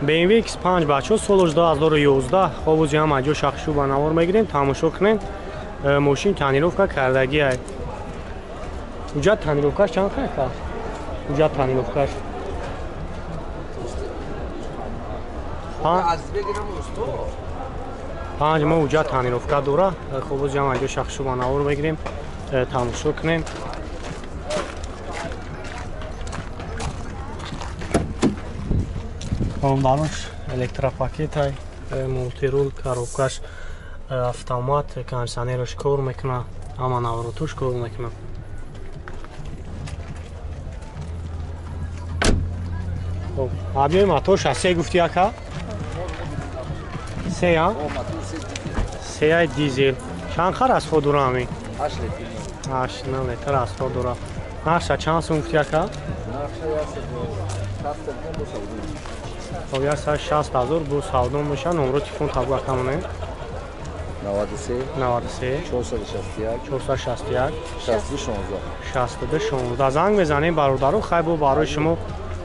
BMW X5 бачо солаш 2011 ховузи ҳам аҷо шахшу ба навор мегирем, тамошо кунем. Мошин тонировка кардагӣ ай. Уҷа тонировкаш чанд қайқа? Уҷа тонировкаш. 5 моҳ уҷа тонировка дора. Ховузи ҳам аҷо шахшу ба навор мегирем, тамошо кунем. Барош электропакетай, мултирул, коробкаш автомат, кондиционераш кор мекуна, ҳама наворотуш кор мекуна. Хоб, объёми мотор 63 гуфти ака? Се, а? Се дизел. Чанд хар аз худ дора ҳамин? 8 литр. 8 литр аз худ дора. Нархша чанд сум гуфти ака? Нархша 160 бо савдо. Хоб, 160 ҳазор бо савдо меша. Номро телефон табу акамоне? 93 93 461 461 62 16 62 16. Занг мезанем бародару, хай бо барои шумо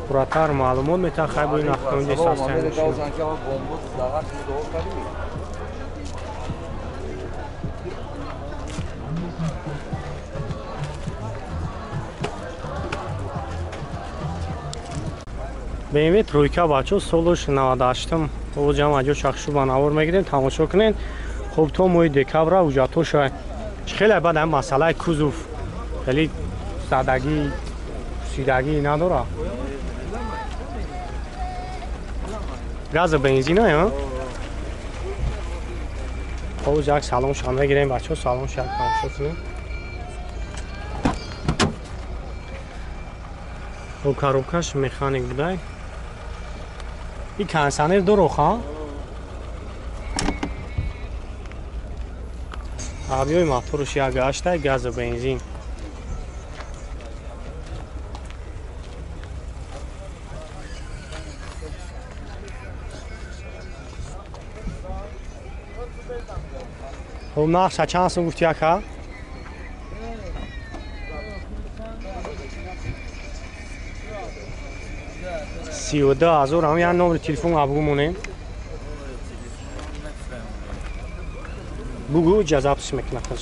пурратар маълумот метаҳад, хай бо ин автомобили састаи мошин. BMW тройка бачо солаш 98 оҷам аҷо шахшу ба навор мегирем, тамошо кунед. Хоб, то моҳи декабра ҳуҷҷатҳо шояд. Хеле баъд ҳам масъалаи кузов хеле задагӣ, пусидагӣ надора. Газа бензина, а? Хоб, як салон шам мегирем бачо, салон шам тамошо кунед. Хоб, коробкаш механик будай. И кондиционер дороха? Объёми моторш як гаштай, газа бензин. Хоб, нархша чанд сум гуфти ака? 32 ҳазор. Ҳам як номери телефон абгу монем. Бугу ҷа запис мекуна хаз.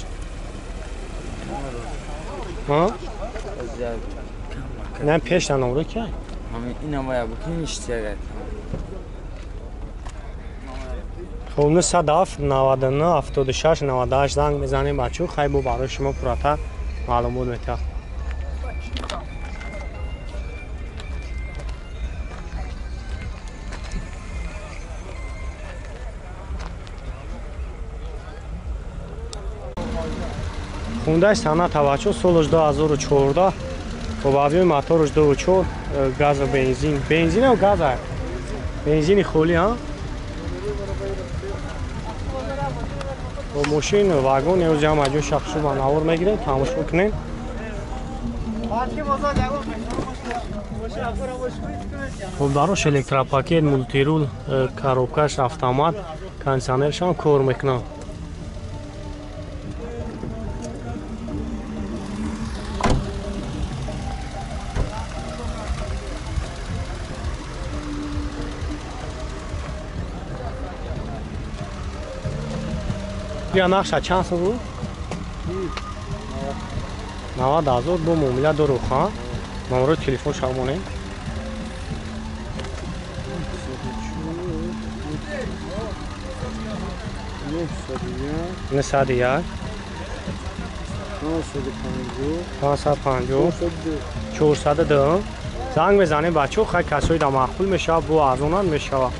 Ҳа? Не пешта номро ки? Ина вая букин иштиягат. Хоб, 907 99 76 98 занг мезанем бачо, хай бо барои шумо пурратар маълумот метаҳад. Хундай Соната бачо солаш 2014, хоб объёми мотораш 2.4, газа бензин. Бензин ё газа? Бензини холӣ, а? Бо мошин вагон ёзи ҳам аҷо шахшу ба навор мегирем, тамошо кунем. Хоб, дарош электропакет, мултирул, коробкаш автомат, кондиционершам кор мекунад. Я нархша чанд сум буд? 90 ҳазор бо муомила дору, ха? Номерои телефон шав монем. 901 550 402. Занг мезанем бачо, хай касои да маъқул мешавад, бо арзонам мешавад.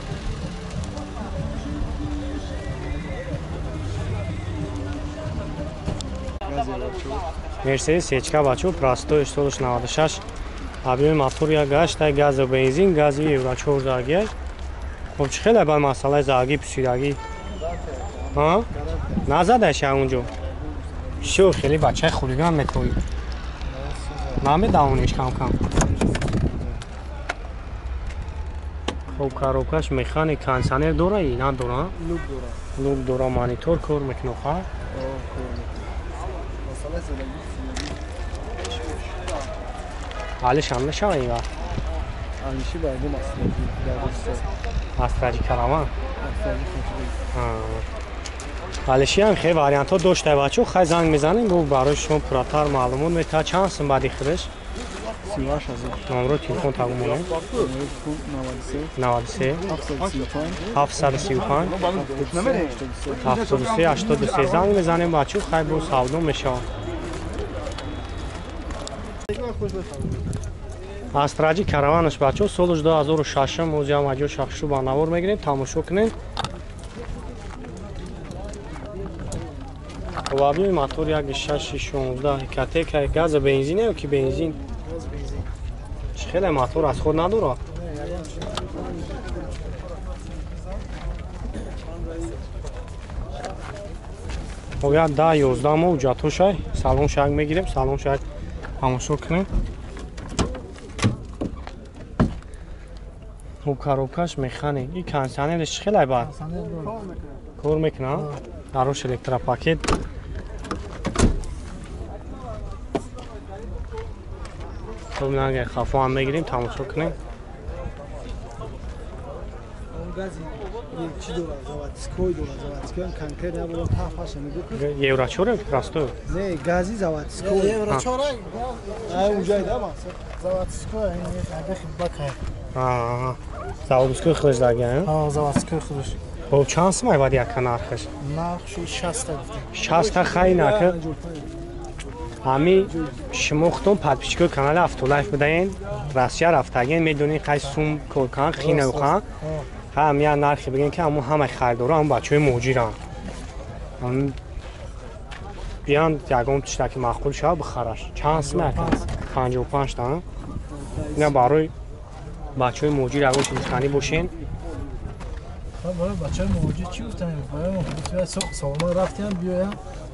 Мерседес Ечка бачо простой солаш 96, объёми мотор як гаштай, газа бензин, гази евро 14. Хоб, чӣ хеле бад масъалаи задагӣ, пусидагӣ? Ҳа? Назадаша унҷо. Шо хеле бачаи хулиган метоӣ. Намедавониш кам-кам. Хоб, коробкаш механик, кондиционер дора и надора? Люк дора. Люк дора, монитор кор мекуна, ха? Алиш ҳам мешава ин вақт. Алиши байгум Астраҷи дар Астраҷи Караван. Астраҷи хотири. Алиши ҳам хеле вариантҳо дошта бачо, хай занг мезанем, бо барои шумо пурратар маълумот метаҳад. Чанд сум баъди худаш? 38000. Номро телефон табу монем. 93 93 735 73 83 занг мезанем бачо, хай бо савдо мешавад. Астраҷи Караванаш бачо, солш 2006 мӯзиам аҷо шахшу ба навор мегирем, тамошо кунем. Обиёи мотор 1.6 16 икатека газа бензин ё ки бензин? Чӣ хеле мотор аз худ надорад? Хоб, як 10-11 моҳ ҳуҷҷатҳошай, салон шак мегирем, салон шак тамошо кунем. Хоб, коробкаш механик. И кондиционерш чӣ хеле бад? Кор мекунад? Дарош электропакет. Хоб, нага хафо ҳам мегирем, тамошо кунем. Чӣ дорад? Заводской дорад, заводской конкрет набурам, тафаша мегӯ. Евро 4 простой? Не, гази заводской. Евро 4 ай уҷай да ма. Заводской, ин бакай. Аа, заводской худаш дага, а? Заводской худаш. Хоб, чанд сум айвад яка нархаш? Нархш 60 та гуфтем. 60 та хай нака. Ҳами шумо худтон подписчикои канали Автолайф будаен, Россия рафтагин, медонед қай сум кор кан, хина хан. Ҳам я нархи бигем ки ҳамун ҳамаи харидоро ҳам бачаҳои муҳоҷиранд. Биён ягон тиштаки маъқул шава бихараш. Чанд сум яка? 55 та. Ина барои бачаҳои муҳоҷир ягон чиз гуфтанӣ бошен. Барои бачаҳои муҳоҷир чӣ гуфтанӣ? Барои муҳоҷир солона рафтиям, биёям,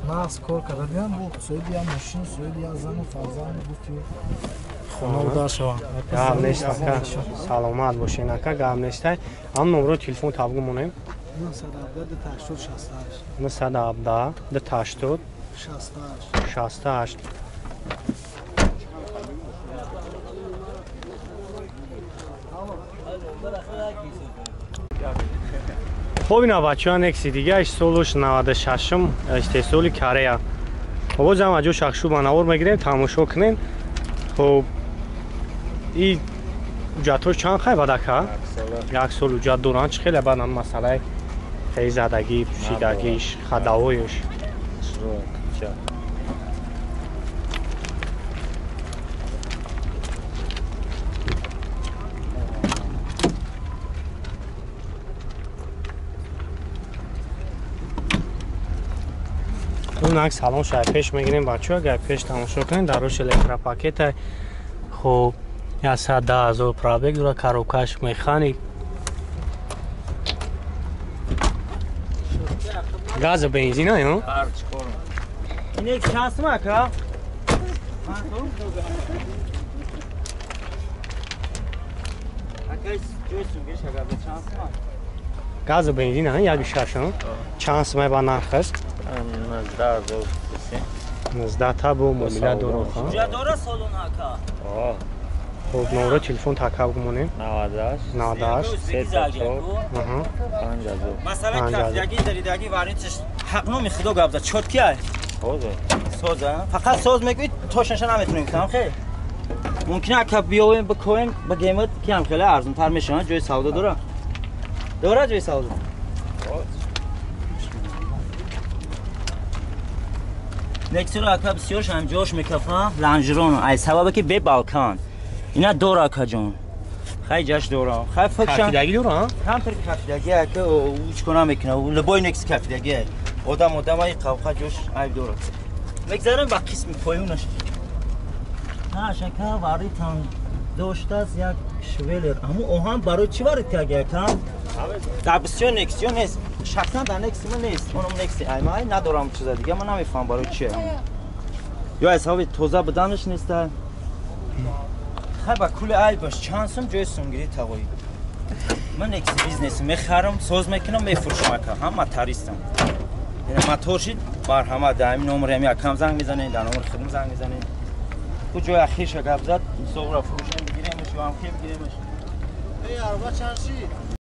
нағз кор карда биёям, бо соҳиби як мошин, соҳиби як зану фарзанд, гуфти хона дар шавам. Гап нест ака, саломат бошен ака, гап нест. Ҳам номро телефон табгу монем. 917 280 68. 917 280 68. 68. Хоб, ина бачаҳо Некси дигааш солуш 96-м истеҳсоли Корея. Хоб, бозам аҷо шахшу ба навор мегирем, тамошо кунем. Хоб, и ҳуҷҷатҳош чанд хай бадака? Як сол ҳуҷҷат доранд, чӣ хеле баъд масъалаи хеле задагӣ, пӯшидагиш, хадавояш. Нак салон шай пеш мегирем бачаҳо, агар пеш тамошо кунем, дарош электропакета. Хоб, 110 000 пробег дора, коробкаш механик. Газа бензина, ё? Инек чанд сум ака? Газа бензина, 1.6, чанд сумай ба нархаш? 19000 19 та бо муомила дорад. Ҷа дора салон ака? Хоб, номро телефон такаб гумонем. 98 98 34 аҳа 5000. Масалан кафидаги даридаги варинтиш ҳақноми худо гап зад. Чотки ай? Соза. Соза. Фақат соз мегӯӣ, тошнаша наметунем кам хе. Мумкин ака биёем бикоем бигемад ки ҳам хеле арзонтар мешавад, ҷои савдо дора. Дора ҷои савдо. Нексиро ака бисёр шам ҷош мекафам ланжерон ай сабабе ки бе балкан. Ина дора ака ҷон. Хай ҷаш дора. Хай фикшам. Кафидаги дора? Камтар кафидаги ака уч кона мекуна. Либой некс кафидаги. Одам одам ай қавқа ҷош айб дора. Мегзарам ба қисми поёнаш. Ҳа шака варитан доштааст як швелер. Аммо оҳан барои чӣ варид карди ака? Дар бисёр нексиё нест. Шахсан дар некси ман нест. Онам некси аймай надорам чиза дига. Ман намефаҳмам барои чӣ. Ё аз сабаби тоза буданаш нест. Хай ба кули айбаш чанд сум ҷои сумгирӣ тағоӣ. Ман некси бизнес мехарам, соз мекунам, мефурӯшам ака. Ҳам мотористам. Яъне мотор шид, марҳамат, дар ҳамин номер ҳами акам занг мезанед, дар номери худам занг мезанед. Ку ҷои ахирша гап зад, мисолро фурӯшем, бигиремаш ё ҳам хе бигиремаш. Эй, арба чанд шид?